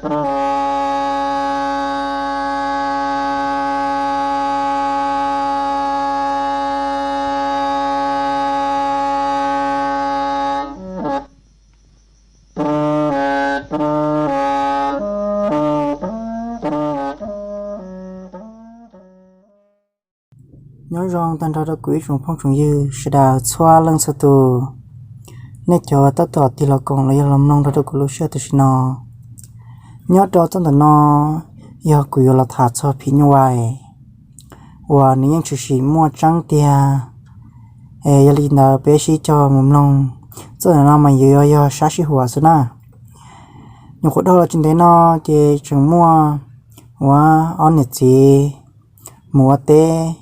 Nyob zoo tag nrho rau kuv ib tsoom phooj tsoom ywg sawv daws txhua leej txhua tus, nej cov tab tom tig los koom los yog los mloog nrog rau kuv lub sij hawm tam sim no. Nyob rau txoj ntawm no yog kuv yuav los tham txog phim nyuj vais uas nws yeej tshwm sim muaj tseeb tiag. Yog li ntawd peb sib cog mus mloog. Txoj ntawm no mas yuav yog sab sij huam xwb na. Nyuam qhuav dhau los tsis ntev no ces tseem muaj ua ob niam txiv mus ua teb,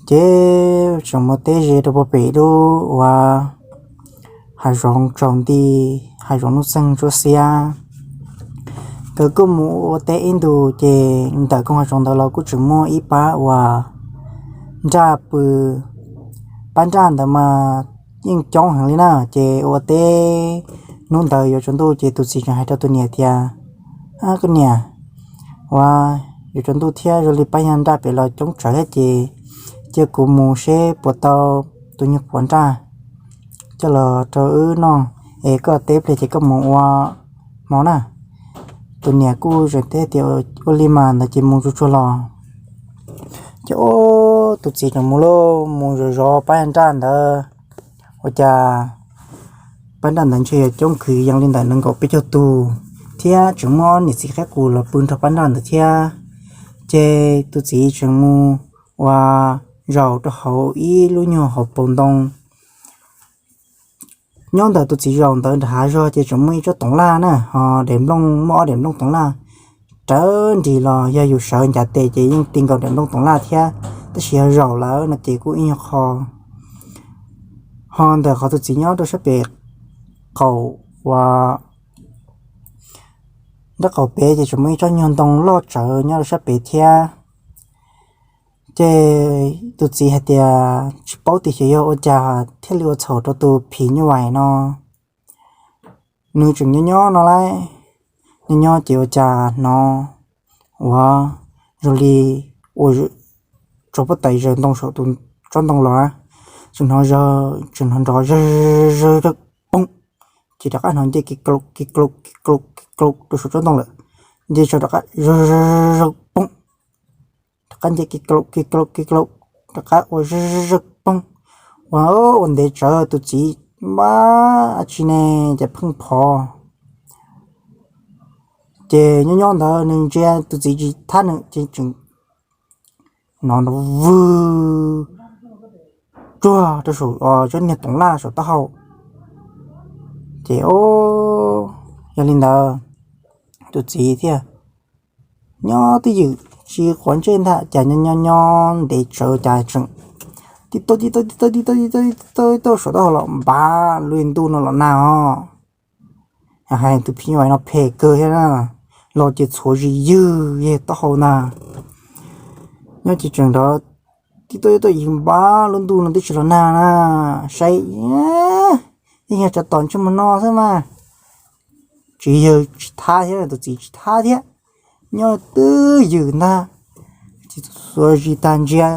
ces tseem mus ua teb ze rau puag pem lub uas hav zoov tsaus nti, hav zoov nuj txeeg tsuab xiab. Nkawd kuj mus ua teb ib ntus ces ntawm koog hav zoov ntawd los kuj tseem muaj ib pab uas nraj pw. Pab nraj ntawd mas yeej coob heev li na, ces ua teb hnub ntawd yuav tsaus ntuj ces tus txiv tseem hais rau tus niam tias, koj niam, ua yuav tsaus ntuj thiab zoo li pab yog nraj pem los coob tsawv thiab ces cia kuv mus seb puas tau tus nyuag puav nraj coj los rau wb noj, es koj teb pliag ces koj mus ua hmo na. Tus niam kuj tseem teb tias ua li mas ntawd ces mus tsuag tsuag los. Ces ua tus txiv tseem mus lauj, mus zov zov pab yog nraj ntawd. Ua cas pab nraj ntawd ntshe yuav coob kwv yees li ntawm nees nkaum peb caug tus, thiab tseem muaj ob niam txiv qaib qus los pw nrog pab nraj ntawd thiab. Ces tus txiv tseem mus ua zaum rau hauv ib lub nyuag hauv paus ntoo. Nyob ntawm tus txiv zaum ntawd nram hav zog ces tseem muaj ib tsob toov laj na, ho daim nplooj, muaj ob daim nplooj toov laj rawv nris los, yog yus sawv ncav tes ces yeej ti nkaus daim nplooj toov laj thiab, tab sis yog zaum lawm no ces kuj ib nyuag qho. Ho ntawm qhov tus txiv nyob rau sab pem qaum uas nrab qaum pem ces tseem muaj ib tsob nyuag ntoo loj tsawv nyob rau sab pem thiab. Ces tus txiv hais tias tsis paub tias xyov yog ua cas thiaj li ua txhaum rau tus phim nyuj vais no. Nws tseem nyob nyob no lauj, nyob nyob ces ua cas hnov ua zoo li ua tsov pob tais zaws ntoo saum tus tsob ntoo los na, tseem hnov, tseem hnov nrov zawg zawg poob, ces rov qab hnov nce ki klaus ki klaus ki klaus ki klaus rau saum tsob ntoo lawm, nce tso rov qab zawg zawg poob, rov qab nce ki klaus ki klaus ki klaus, rov qab ua zawg zawg poob, ua ua ntev tsawv tus txiv npab dab tsi ne, ces pheej phov. Ces nyob nyob ntawd nws ntsia tus txiv tsis thab nws ces tseem hnov nrov vwg tsuag rau saum tsob niag toov laj saum taub hau. Ces o, yog li ntawd tus txiv thiaj nyob twj ywm tsis quav ntsej ntag, cas nyob nyob nyob ntev tsawv cas tseem tib tauj tib tauj tib tauj tib tauj tib tauj tib tauj saum taub hau los npav lub ntuj no los nag os. Hais tus phim nyuj vais no phem kawg thiab na, los ces txhuav zis ywg yeg taub hau ntag. Nyob ces tseem nrov tib tauj tib tauj ywg npav lub ntuj no twb tsis los nag na, saib yeej yog tsov tom ntsej muag no xwb mas. Tsis yawg tsis thab thiab, tus txiv tsis thab thiab, nyob twj ywm ntag. Ces xuas zis tag ntsia,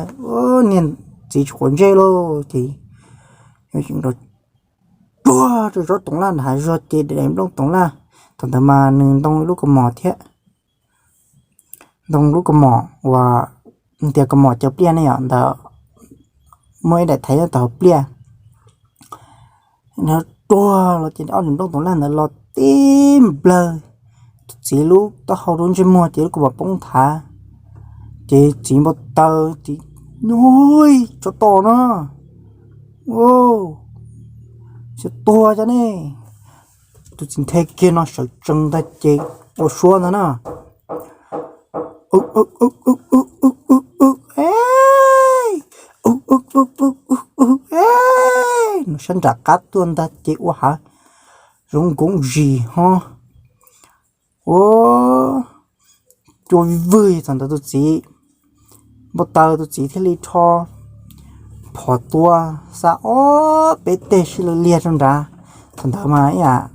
niag txiv tsis quav ntsej lauj, ces nrov tsuag rau tsob toov laj nram hav zog ces daim nplooj toov laj, thaum ntawd mas nws ntoo lub kaus mom thiab, ntoo lub kaus mom uas tias kaus mom caw pliaj ne yom, ntawd muaj ib daim thaiv nyob tom hauv pliaj. Nrov tsuag los ces ob daim nplooj toov laj ntawd los tib nplawg tus txiv lub taub hau rau ntsej muag ces lub kaus mom poob thav. Ces txiv npau taws, txiv, nyuj, tsov tom no, tsis tuag cas ne. Tus txiv nthe kiag no sawv tsees ntag ces ua suab ntag na. No sab nram qab tuaj ntag ces ua hav zoov nkoov zis ho ua cua vwg. Thaum ntawd tus txiv npau taws, tus txiv thiaj li rho phom tua, xa ob peb teg sib law liag rau nrad. Thaum ntawd mas ib yam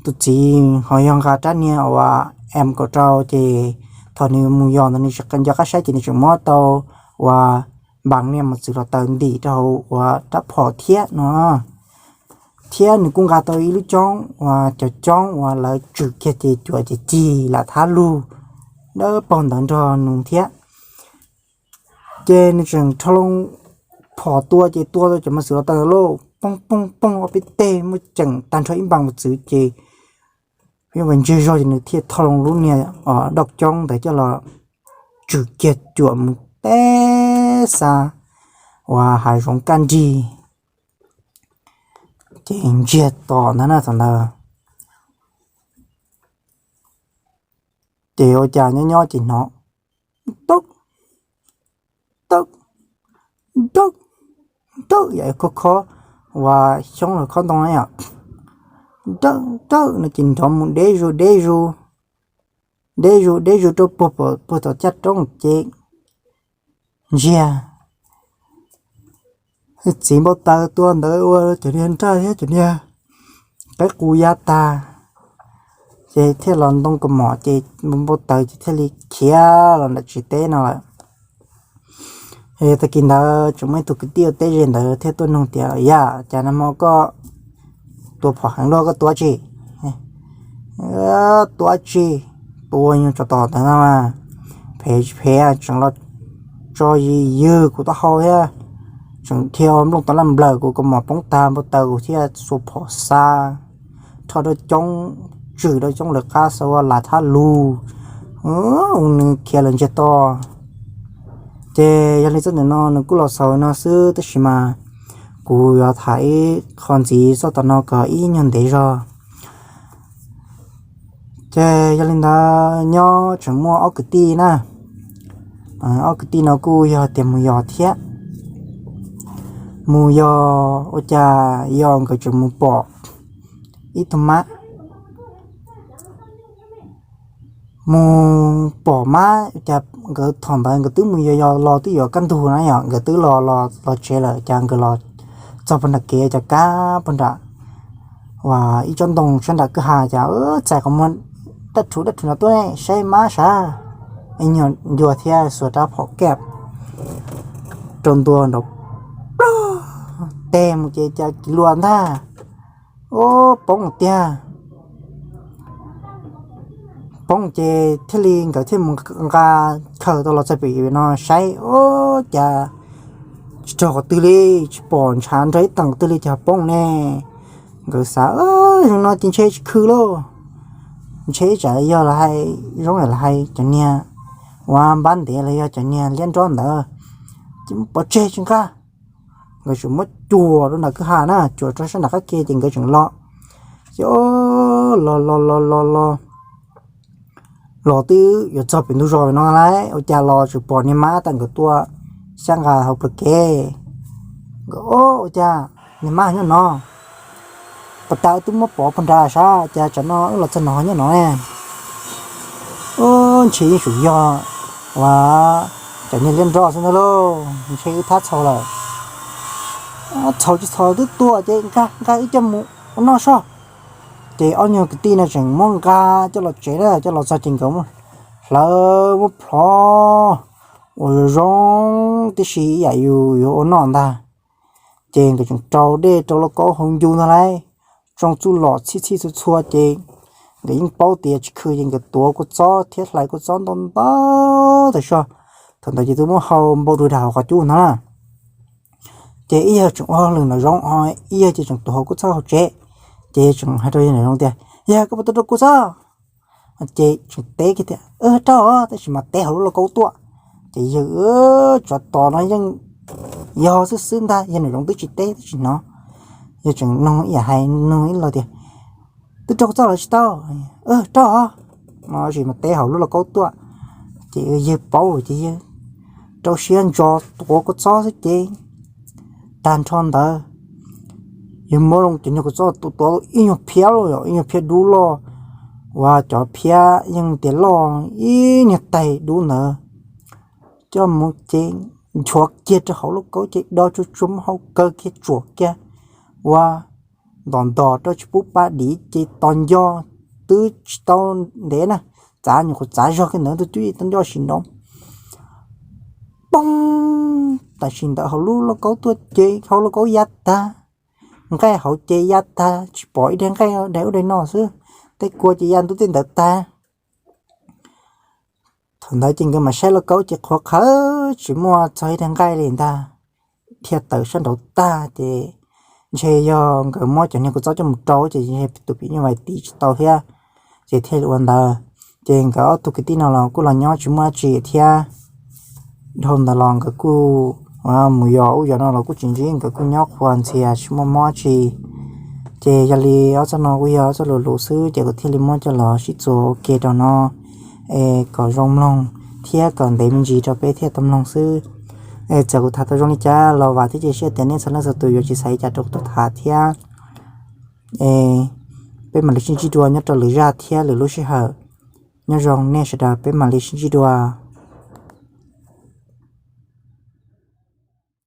tus txiv ho yog nqa rab niag uas M kaum rau ces thaum nws mus yos ntawd nws tsis nco qab saib ces nws tseem muab tau uas npas niag mos txwv hluav taws ntim rau hauv uas rab phom thiab no. Thiab nws kuj nqa tau ib lub coob uas cov coob uas lawv tswm kiag ces cuam ces cig lam thab lug dawb paug ntawd nrog nws thiab. Ces nws tseem rho loo phom tua ces tua tau cov mos txwv hluav taws ntawd lauj, poob poob poob ob peb teg muaj ceem tag nrho ib npas mos txwv ces ntsiag zog ces nws thiaj thau loo lub niag daj coob ntawd coj los tswm kiag cuam mus teb xa uas hav zoov kaj nrig. Ces ntsiag to ntag na thaum ntawd. Ces ua cas nyob nyob ces hnov dawb dawb dawb dawb yam khob khob uas xyoob los khob ntoo na yom, dawb dawb no ces nrov mus deb zus deb zus, deb zus deb zus rau puag tom caj roob ces ntsiag txiv npau taws tua ntawd ua cov niag nraj thiab cov niag qaib qus ya tag, ces thiaj los ntoo kaus mom ces npau taws ces thiaj li khiav los ntawm tsev teb no lawm. Tag kis ntawd tseem muaj ib tug kwv tij ua teb ze ntawd thiaj tuaj nug tias, Yam, cas nag hmo koj tua phom heev luaj, koj tua tsi? Tua tsi? Tua nyuag tsov tom ntawd no mas phem tsis phem tseem los tso ywg kuv taub hau thiab, tseem dhia ua nplooj tau laj nplawm kuv, kaus mom poob tag npau taws kuv thiaj xuas phom xa, rho rau coob, tswm rau coob lawv qab xa ua lam thab lug, ua nws khiav lawm ntsiag to. Ces yog li txoj ntawm no nws kuj los xaus no xwb tab sis mas kuv yuav tham ib qho ntxiv txog tom no kom ib nyuag ntev zog. Ces yog li ntawd nyob tseem muaj ob kwv tij na, ob kwv tij no kuj yog tias mus yos thiab, mus yos ua cas yos nkawd tseem mus pom ib tug mab, mus pom mab cas nkawd thaum ntawd nkawd twb mus yos yos los twb yuav kaj ntug na yom, nkawd twb los los tsev lawm cas nkawd los txog puag nram kev cas kab puag nram uas ib tsob ntoo sab nram kwj ha cas txais qhov muag dab rhuv dab rhuv no tuaj ne saib mab sav, ib nyuag ncua thiab xuas rab phom kaj rau ntua nraum plog, teg mus ces cas kiv luas ntag, ub poob tiag. Poob ces thiaj li nkawd thiaj mus nqa khaws tau los txog pem no saib ub cas tsis raug qhov twg li, tsis pom ntshav nrog ib teem twg li ces ho poob ne. Nkawd xav zoo no ces ntshe tsis khw lauj, ntshe ib tsam yog lawv hais zoo lawv hais cov niag uas npab ntev los yog cov niag liab nrob ntawd ces muab pov tseg tsis nqa. Nkawd tseem muab cuam rau nram kwj ha na, cuam rau sab nram qab ke ces nkawd tseem los. Ces los los los los los los twb yuav txog pem ntug zos no lawm ua cas los tseem pom niag mab tawm nkawd tuaj xyab nqa hauv plawv kev. Nkawd ub ua cas niag mab nyob no, pas tas twb muab pov puag nrad sab cas tsam no wb los txog no nyob no ne. Ub ntshe yeej tsum yog uas cov niag liab nrob xwb ntag lauj, ntshe wb thab txhaum lawm. Txhaum tsis txhaum twb tuaj ces nqa nqa wb coj mus ua noj soj. Ces ob nyuag kwv tij no tseem muab nqa coj los tsev na, coj los txog ces nkawd muab hlawv muab plhov ua zoo zoo tib si ib yam yus yuav ua noj ntag. Ces nkawd tseem rau dej rau lauj kaub hauv ncu ntag lauj, tsoo txuj lom txhij txhij txhua txhua ces nkawd yeej paub tias tsis khw ces nkawd tuav kua txob thiab hlais kua txob ntau ntau tas zog. Thaum ntawd ces twb muab hau npau rau dag hauv qhov cub no na. Ces ib yawg tseem ua hauj lwm nram zoov, ib yawg ces tseem tuav hauv kua txob hauv tsev. Ces tseem hais rau yawg nram zoov tias, Yawg, koj puas tau rau kua txob? Ces tseem teb kiag tias, Rau os, tab sis mas teb hauv lub lauj kaub tuaj. Ces yawg tsov tos no yeej yog xwb xwb ntag, yawg nram zoov twb tsis teb twb tsis hnov. Yawg tseem nug ib yam hais nug ib los tias, Twb rau kua txob los tsis tau? Rau os, no tab sis mas teb hauv lub lauj kaub tuaj. Ces yawg paub ces yawg rau siab ntso tuav kua txob xwb ces tag nrho ntawd yawg muab loo cov nyuag kua txob tuav tuav ib nyuag phiab loj, ib nyuag phiab dub loj, uas cov phiab yeej tias loj ib nyuag tais dub ntawd, coj mus ces nchuav kiag rau hauv lauj kaub ces do tsuag tsuag muab hau kaw kiag tsuam kiag ua ntos ntos rau tsis pub pab div ces tos nco twb tsis tau ntev na, txav nyuam qhuav txav zog kiag ntawd tus cub ces tos nco sim nrov poob. Tam sim ntawd hauv lub lauj kaub tuaj ces hauv lauj kaub ya tag, nqaij hauv ces ya tag tsis pom ib daig nqaij daig ub daig no xwb, tej kua ces ya ntuj tej ntawd tag. Thaum ntawd ces nkawd mam saib lauj kaub ces qhuav qhawv tsis muaj txog ib daig nqaij li ntag, dhia tawm sab nraud tag ces ntshe yog nkawd muab cov niag kua txob coj mus rau ces ntshe tus phim nyuj vais tiv tsis tau thiab, ces thiaj li ua ntawd. Ces nkawd ob tug kwv tij no los kuj los nyob tsis muaj dab tsi thiab. Dhau ntawd los nkawd kuj mus yos ub yos no los kuj tsis ntsib, nkawd kuj nyob qhuas ntxhias tsis muaj mob dab tsi. Ces yog li ob txoj no kuj yog ob txoj lus lus xwb ces kuv thiaj li muab coj los sib txuas ua ke rau no es kom zoo mloog thiab kom ntev me ntsis rau peb thiaj tau mloog xwb. Es txawm kuv tham tau zoo li cas los vam thiab cia siab tias nej txhua leej txhua tus yuav tsis xav li cas rau kuv tau tham thiab. Es peb mam li sib ntsib dua nyob rau lwm zaj thiab lwm lub sij hawm. Nyob zoo nej sawv daws, peb mam li sib ntsib dua.